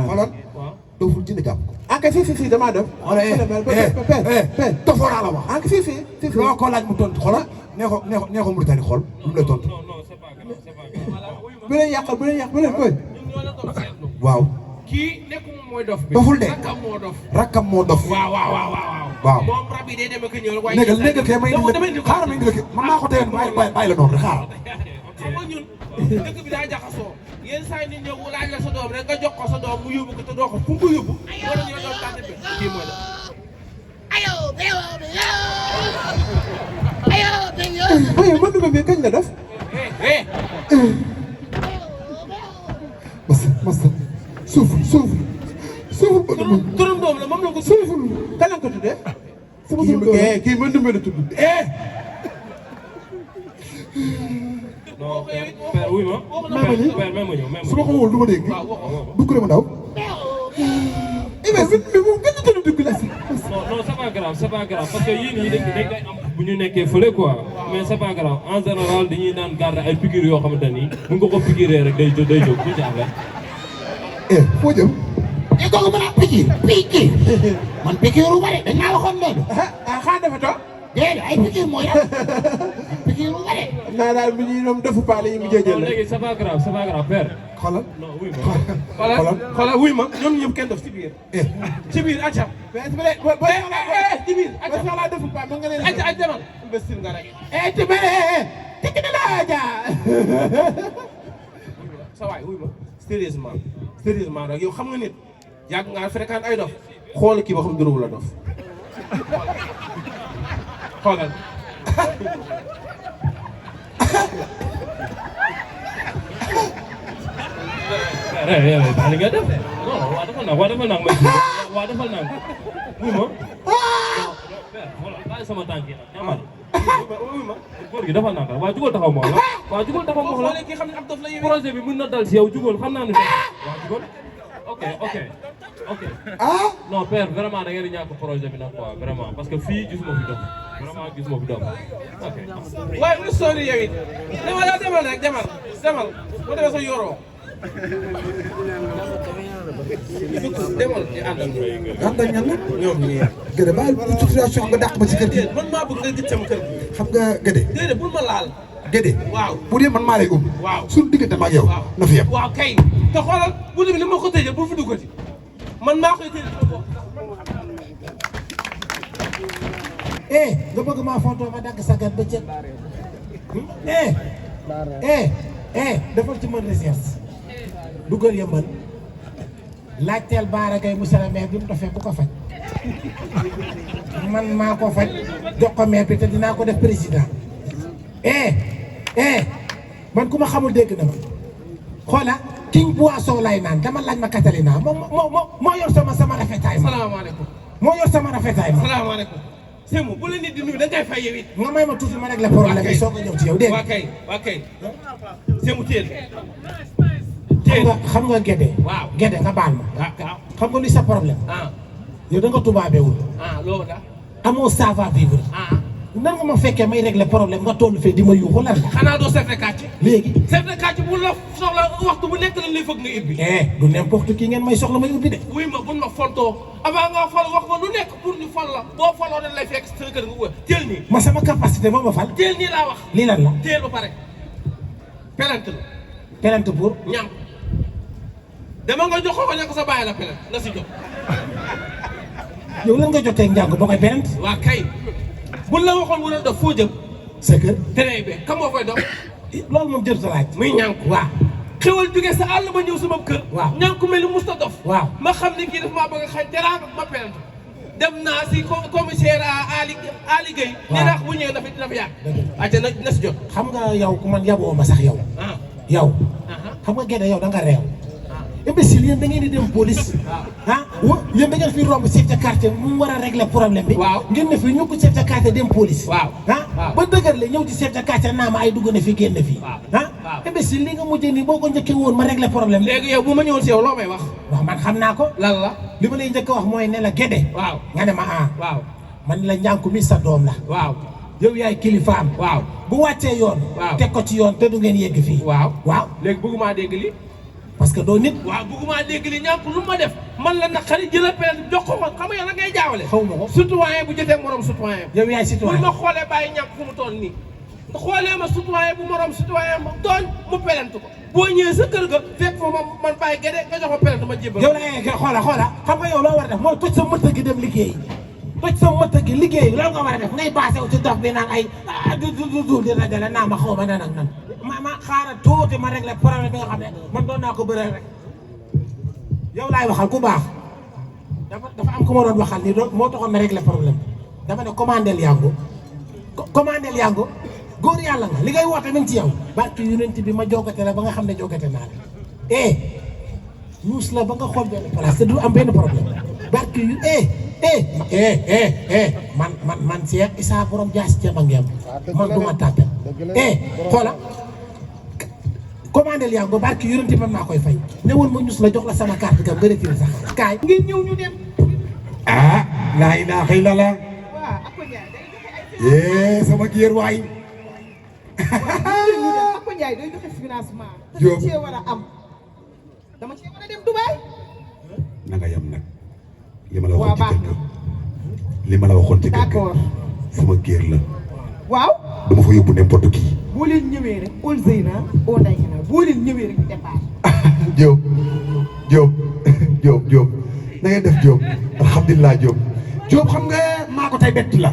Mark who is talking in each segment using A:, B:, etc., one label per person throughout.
A: xoolal doful jënd jàpp ko.
B: ah kay fii damaa def.
A: dofoo laa la wax.
B: ah fii.
A: loo ko laaj mu tontu xoolal nee ko Mauritanie xool lu mu lay tontu.
B: bu leen yàqal bu leen koy.
A: waaw.
C: kii nekkul mooy dof bi.
A: doful de
C: rakkam moo dof.
A: rakkam moo dof.
C: waaw. moom rab yi day demee ko ñëw waaye.
A: négal kay may indi la xaaral ma indi la kii man maa ko teyoon bàyyi la noonu rek xaaral.
C: xam nga ñun dëkk bi daa jaxasoo yenn saa yi nit ñëw laaj la sa doom rek nga jox ko sa doom mu yóbbu ko te doo ko fu mu ko yóbbu. wala ñu doon tànn bi kii mooy la.
B: aywa man duma bi kañ la def.
A: masa suuful
C: turam doom la moom la ko
B: suuful kan la ko tuddee. sama tur doom kii man duma la tudd.
C: non père wuy ma. père même ma ñëw même
A: su ma ko wóol du ma dégg. dugg na ma ndaw.
B: mais moom gën a tudd dugg la si.
D: non c'est pas grave parce que yii nii dañ koy am bu ñu nekkee fële quoi mais c'est pas grave en général dañuy daan garder ay piqûres yoo xamante ni bu nga ko piqûree rek day jóg du ci am rek.
A: foo jëm.
E: kooku mën a piqûre man piqûre ma de dañ maa waxoon loolu.
B: xanaa dafa toog.
E: déedéet ay piqûre mooy lan piqûre ma de.
B: naa daal bu ñuy ñoom defu paale yi mu jëjël
D: non léegi c'est pas grave père.
A: xoolal.
D: non wuy ma.
C: xoolal wuy ma ñoom ñëpp kenn def ci biir. ci biir acca.
B: ci biir acca soxlaa defu paale mën nga leen.
C: acca demal investir nga rek.
B: tekki na la ja.
C: sa waay wuy ma sérieusement rek yow xam nga nit yàgg ngaa fréquente ay dof xool kii ba xam duruwu la dof xoolal.
D: baal nga def non waa defal naa waa defal naa wuy ma. voilà bàyyi sama tànk yi nag ñamal. góor gi defal naa ko waa jugal taxaw ma la waa jugal taxaw ma la
C: kii xam ne ab dof la yow
D: projet bi mën na dal si yow jugal xam naa ne waa jugal ok non père vraiment da ngeen di ñàkk projet bi nag quoi vraiment parce que fii gisuma fi dof vraiment gisuma fi dof ok.
C: waaye lu sori yow it demal rek demal boo demee sa yoroo. demal ci àndal
A: ñan la.
C: ñoom ñii.
A: Gëdë baal situation nga dàq ma ci kër gi.
C: man maa bëgg nga gëj sama kër gi.
A: xam nga Gëdë.
C: déedéet bul ma laal.
A: Gëdë.
C: waaw
A: bu dee man maa lay ubbi.
C: waaw
A: suñu diggante ma ak yow. na fi yem.
C: waaw kay te xoolal bu dee li ma ko tëjee bu fi duggati man maa koy tëjee sama bopp.
E: nga bëgg maa fontoo ma dagg sa gat ba cëg. defal ci mën recherche. dugal ya mën laajteel Baara Gaye monsieur le maire bi mu dofee bu ko faj man maa ko faj jox ko maire bi te dinaa ko def président. man ku ma xamul dégg na ma xoola King Boisson lay naan dama laaj ma Catalina moo yor sama rafetaay ma.
C: salaamaaleykum.
E: moo yor sama rafetaay ma.
C: salaamaaleykum. Sémou bu la nit di nuyu da ngay fay yow it.
E: nga may ma tuuti ma régler problème bi soo ko ñëw ci yow dégg nga.
C: waa kay Sémou teel.
E: xam nga Gédé.
C: waaw
E: Gédé nga baal ma.
C: waaw
E: xam nga luy sa problème. yow da nga tubaabeewul.
C: loolu la.
E: amoo savoir vivre. nan nga ma fekkee may régler problème nga toll fee di ma yuuxu lan la.
C: xanaa doo chef de quartier.
E: léegi.
C: chef de quartier bu la soxla waxtu bu nekk lañ lay fëgg nga ubbi.
E: du n'importe qui ngeen may soxla may ubbi de.
C: wuy ma bul ma fontoo avant nga fal wax ma lu nekk pour ñu fal la boo faloo dañ lay fekk sa kër nga wër teel nii.
E: ma sama capacité moo ma fal.
C: teel nii laa wax.
E: lii lan la.
C: teel ba pare. pelante la.
E: pelante pour.
C: ñam dama nga jox ko ñàkk sa bàyyi la pelante na si jot.
E: yow lan nga jotee njàng ba koy pelante.
C: waa kay. bu la waxoon wala def foo jëm.
E: sa kër.
C: très bien kam moo koy dox.
E: loolu moom jëm sa laaj.
C: muy ñànku waaw. xewal jóge sa àll ba ñëw sama kër.
E: waaw
C: ñànku mel ni musta dof.
E: waaw
C: ma xam ne kii daf maa bëgg a xañ teraanga ma pelante. dem naa si commissaire Ali Gueye. waaw nee naa bu ñëwee dina fi yàgg. dëgg na si jot.
E: xam nga yow ku man yaboo ma sax yow. yow. xam nga Gédé yow da nga réew. imbécile yéen da ngeen di dem police. yéen da ngeen fi romb chef de quartier mu war a régler problème bi.
C: waaw
E: ngeen ne fi ñu ko chef de quartier dem police.
C: waaw
E: ba dëgër la ñëw ci chef de quartier naa ma ay dugg na fi génn fi. imbécile li nga mujjee nii boo ko njëkkee woon ma régler problème bi.
C: léegi yow bu ma ñëwoon si yow loo may wax.
E: waaw man xam naa ko.
C: lan la
E: li ma lay njëkk a wax mooy ne la Gédé.
C: waaw
E: nga ne ma
C: waaw
E: man la ñànku mi sa doom la.
C: waaw
E: yow yaay kilifaam.
C: waaw
E: bu wàccee yoon.
C: waaw
E: teg ko ci yoon te du ngeen yegg fii.
C: waaw
E: waaw
C: léegi bëgguma dégg li
E: parce que doo nit.
C: waaw bëgguma dégg li ñàkk lu ma def man la naqari jëlal plainte jox ko xam nga yow la ngay jaawale.
E: xaw ma ko
C: citoyen bu jotee morom citoyen.
E: yow yaay citoyen
C: bu ma xoolee bàyyi ñàkk fu mu toll nii. xoolee ma citoyen bu morom citoyen ma tooñ mu plainte ko boo ñëwee sa kër ga fekk fa man bàyyi gede nga jox ma plainte ma jébbal.
E: yow la xoola xam nga yow loo war a def mooy toj sa mëtt gi dem liggéey toj sa mëtt gi liggéey loolu nga war a def ngay basé wu ci dox bi naan ay du di rajale naa ma xaw ma nan ak nan ma xaaral tuuti ma réglé problème bi nga xam ne man doon naa ko bëreel rek yow laay waxal ku baax dafa am ku ma doon waxal nii moo taxoon ma réglé problème dama ne commandel yango góor yàlla nga li ngay woote mi ngi ci yow barki yonent bi ma jogate la ba nga xam ne jogate naa la ñuus la ba nga xool benn place te du am benn problème barki yu man Cheikh Issa borom jaas ceeba ngeem man du ma tàppel xoola commandel yango barki yonent bi man maa koy fay newul ma ñuus la jox la sama carte gam nga retiré sax kaay ngeen ñëw ñu dem
A: laa ilaaha illallah sama géer waay
F: Papa Ndiaye day joxe financement. dama cee war a am dama cee war a dem Dubaï.
A: na nga yem nag li ma la waxoon ci kër ga li ma la waxoon ci kër ga
F: d'accord
A: sama géer la
F: waaw.
A: dama fa yóbbu n'importe qui.
F: boo leen ñëwee rek ol Zeyna oo Ndeye Kena boo leen ñëwee rek départ.
A: Diop na ngeen def Diop alhamdulilah Diop xam nga maa ko tey bett la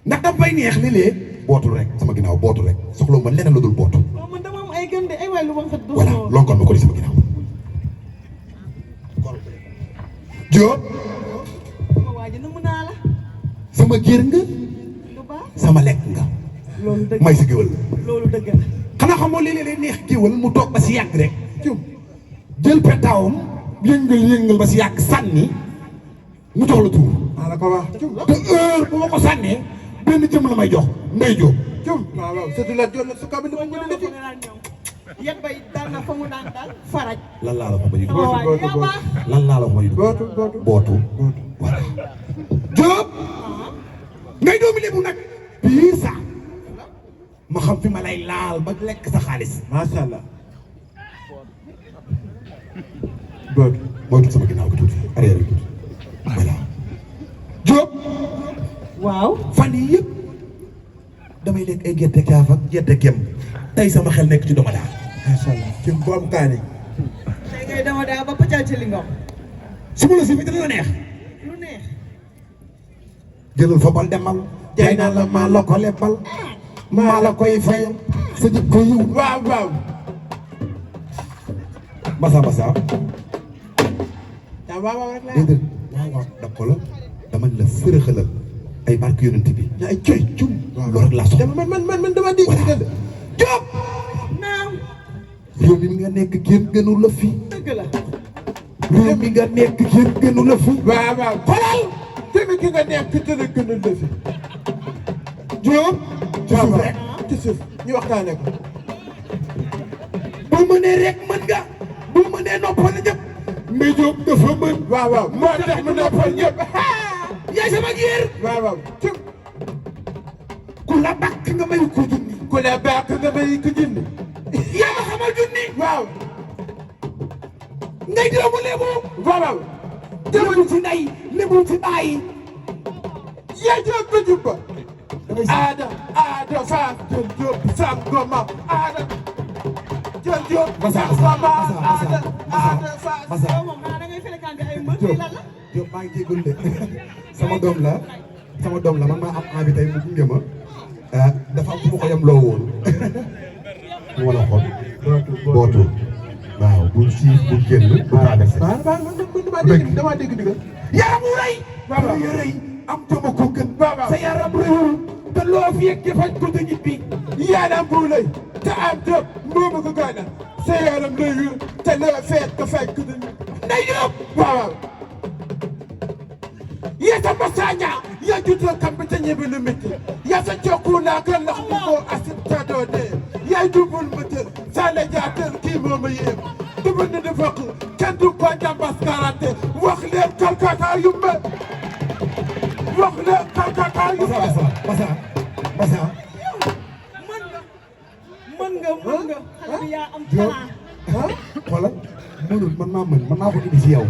A: ndax daf bay neex léeg-léeg bootul rek sama ginnaaw bootul rek soxla ma leneen lu dul bootu.
F: man dama am ay gën de ay waay lu ma xat.
A: voilà lonkoon ma ko di sama ginnaaw Diop.
F: sama waa ji nangu naa la.
A: sama géer nga
F: lu baax.
A: sama lekk nga.
F: loolu dëgg
A: may si géwal.
F: loolu dëgg la.
A: xanaa xamoo léeg-léeg neex géwal mu toog ba si yàgg rek. jël petaawam yëngal ba si yàgg sànni mu jox la tuur.
B: la ko wax
A: te heure bu ma ko sànnee benn jëm la may jox Ndeye Diop.
B: waaw surtout la jot la su ko bi
F: ñoo ñëw dafa daan ñëw. yet bay dal na fa mu daan dal faraj.
A: lan laa la wax ba ñu.
F: sama waa ji yaa baax.
A: lan laa la wax ba ñu. bootu voilà. Diop. ngay doomi lébu nag. biir sax ma xam fi ma lay laal ba lekk sa xaalis.
B: macha allah.
A: mooy tuut sama ginnaaw bi tuuti arrière bi tuuti voilà. Diop.
F: waaw.
A: fan yii yëpp damay lekk ay gerte caaf ak gerte gem tey sama xel nekk ci doma daal.
B: macha allah ci mboom kaani.
F: tey ngay dama daa ba pàccal ci li nga wax.
A: su ma la si fi dina la neex.
F: lu neex.
A: jëlal fa bal demal. jaay naa la maa la ko leppal. maa la koy fayal. sa jikko yiw.
B: waaw.
A: Basa.
B: waaw rek la.
A: déedéet waaw daf ko la dama la fërëxalal ay barke yonent bi. ay coy cum. loolu rek laa soxla.
B: man dama dégg
A: voilà Diop.
F: naam.
A: réew mi nga nekk kenn gënu la fi.
F: dëgg la.
A: réew mi nga nekk kenn gënu la fi.
B: waaw.
A: xoolal.
B: tamit ki nga nekk te ne gën a lëfi.
A: Diop. ci suuf rek.
B: ci suuf ñu waxtaanee ko.
A: boo mënee rek mën nga. boo mënee noppal ñëpp. Ndeye Diop dafa mën.
B: waaw moo tax mu noppal ñëpp.
A: yaay sama géer.
B: waaw.
A: ku la bàkk nga may ko junni.
B: ku la bàkk nga may ko junni.
A: yaa ma xamal junni.
B: waaw.
A: ngay doomu lébu.
B: waaw.
A: lébu ci ndey lébu ci bàyyi.
B: yaa jël ba jubba. aada faas jël Diop sangoma aada. jël Diop sangoma aada faas.
F: yow moom xanaa da ngay fréquenté ay mbër yi lan la.
A: Diop maa ngi jégalu de sama doom la man maa am envie tey mu gunge ma dafa am fu ma ko yem loo woon mu mën a xool bootu waaw bul siif bul génn bul kaa def
B: damaa dégg ndigal.
A: yaram wu rëy yu rëy am joma ko gën sa yaram rëyul te loo fi yegg faj ko te ñibbi
B: yaanam bu lay te am Diop moo ma ko gànna sa yaram rëyul te loo feet ko faj ko te ñibbi.
A: Ndeye Diop
B: waaw. yesa masanya ya jutal kambe te ñebe lu metti ya sa cokku na kan la ko asita do de ya dubul metel sa la jaatel ki mo ma yem dubul ne de fokk kenn du ko jambas karate wax leen kalkata yumbe wax leen kalkata yumbe
A: basa
F: mën nga xale bi yaa am talent.
A: mënul man maa ko indi ci yow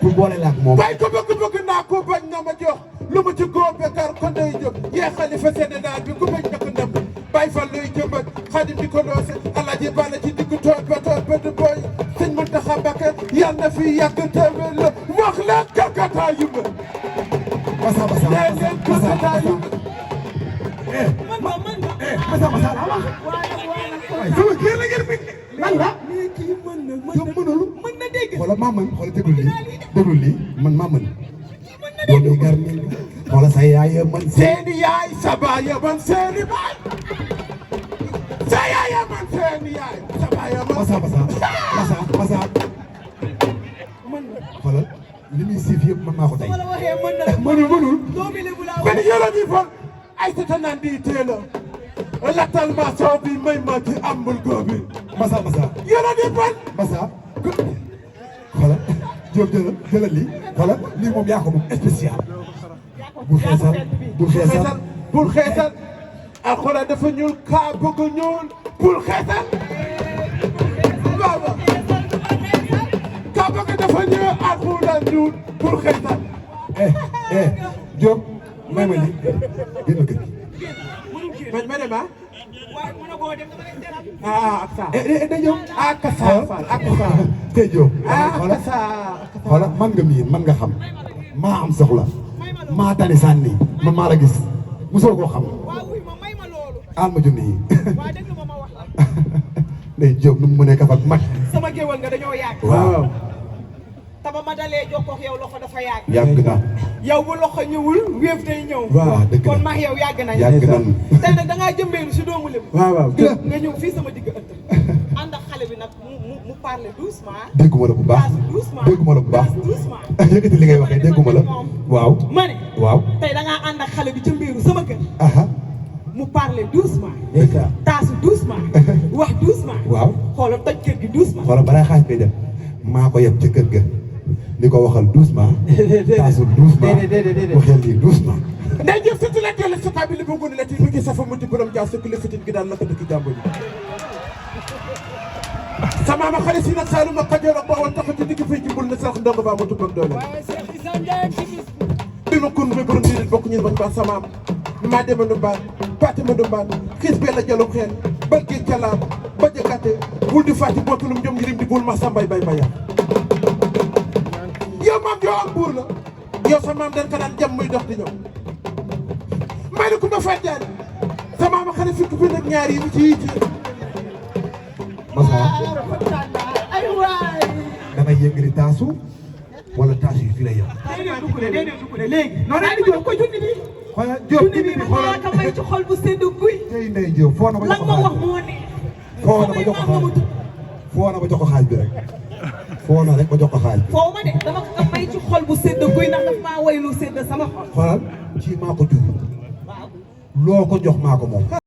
A: pour boole la ak moom.
B: waaye ko bëgg naa ko bañ na ma jox lu ma ci góob bekar ko day jóg yee xalifa sénégal bi ku bañ nak ndam bàyyi fa luy jëmbat xadim di ko doose alaaji bala ci diggu tool ba du boy sëñ Muntaxa Mbakke yal na fi yàgg teewee la wax leen kakata yu ma
A: basa
B: leen kakata yu ma
A: basa la wax waaye sama kër la ngeen bi lan la
F: mën na dégg
A: xoolal maa mën xoolal déglu lii man maa mën doomi gar mi xoolal sa yaay man
B: seeni yaay sa baay man seeni baay sa yaay man seeni yaay sa baay man
A: basa xoolal li muy siif yëpp man maa ko tey
F: wala waxee mën na
A: mënul
F: doomi Lebu laa
B: kon yoro bi fon ay tata naan di teela latal ma soo bi may ma ci ambul góobi
A: basa
B: yoro bi fon
A: basa xoolal Diop jëlal lii xoolal lii moom yaa ko moom spécial bul xeesal
B: alxuraan dafa ñuul kaa bëgg ñuul bul xeesal baba kaa bëgg dafa ñuul alxuraan ñuul bul xeesal
A: Diop may ma lii génn kër gi
B: ma dem ah ak saa
A: day ñëw
B: ak saa
A: tey Diop
B: ak saa
A: xoolal man nga miin man nga xam maa am soxla maa tane sànni man maa la gis mosoo koo xam
F: waaw wuy ma may ma loolu
A: aal ma junni yi
F: waa dégg ma wax la
A: day Diop nu mu mënee kaf ak mag
F: sama géwal nga dañoo yàgg
A: waaw
F: te ba ma dalee jokkoo ak yow loxo dafa yàgg
A: yàgg na
F: yow bu loxo ñëwul wéef day ñëw
A: waaw dëgg
F: kon
A: na
F: max yow yàgg nañ
A: yàgg na
F: tey nag da ngaa jëmbeelu si doomu Lebu
B: waaw
F: nga ñëw fii sama digg ëtt ànd ak xale bi nag mu parle doucement
A: dégguma la bu baax dégguma la bu baax yëkkati li ngay waxee dégguma la waaw
F: ma ne
A: waaw
F: tey da ngaa ànd ak xale bi jëmbeelu sama kër
A: aha
F: mu parle doucement taasu doucement wax doucement
A: waaw
F: xoolal toj kër gi doucement
A: xoolal balaa xaaj bay dem maa ko yeb ca kër ga ni ko waxal doucement taasul doucement waxeel lii doucement
B: nday jëf sëtu la jël sa tabi li bëggoon la ti mi ngi safa muti borom jaa sëkk li fitin gi daan naka dëkk jàmbur yi sama ma xale si nag Saalum Kajoor ak Bawol tax ci digg fay ci mbul na sax ndongo baa ma tubbak doole bi ma kun bi borom diirit bokk ñun bañ ba samaam maa dema nu mbaan paate ma nu mbaan xiis bee la jalum xeen ba géej calaam ba jëkkate bul di fàtti bootulum ñoom ngirim di bul ma sambay bay bayam yow maam joo am buur la yow sa maam dañ ko daan jam muy dox di ñëw may na ku ma fàttaan sa maam a xane fukki bi nag ñaar yi ci yitti
A: Massa
F: ay waay
A: damay yëngali taasu wala taasu yi fii lay yem
F: déedéet dugg de léegi noonu ay ko junni bi
A: xoolal Diop
F: junni bi ma maa ko may ci xol bu sedd guy
A: tey ndey Diop foo na ma
F: lan
A: jox
F: ma
A: ko
F: wax
A: xaaj
F: moo ne
A: foo na ma jox ko xaaj foo na ma jox ko xaaj bi rek foo na rek ma jox ko xaaj bi
F: foo ma de dama ko may ci xol bu sedd guy ndax daf maa way lu sedd sama xol
A: xoolal ci maa ko jur loo ko jox maa ko moom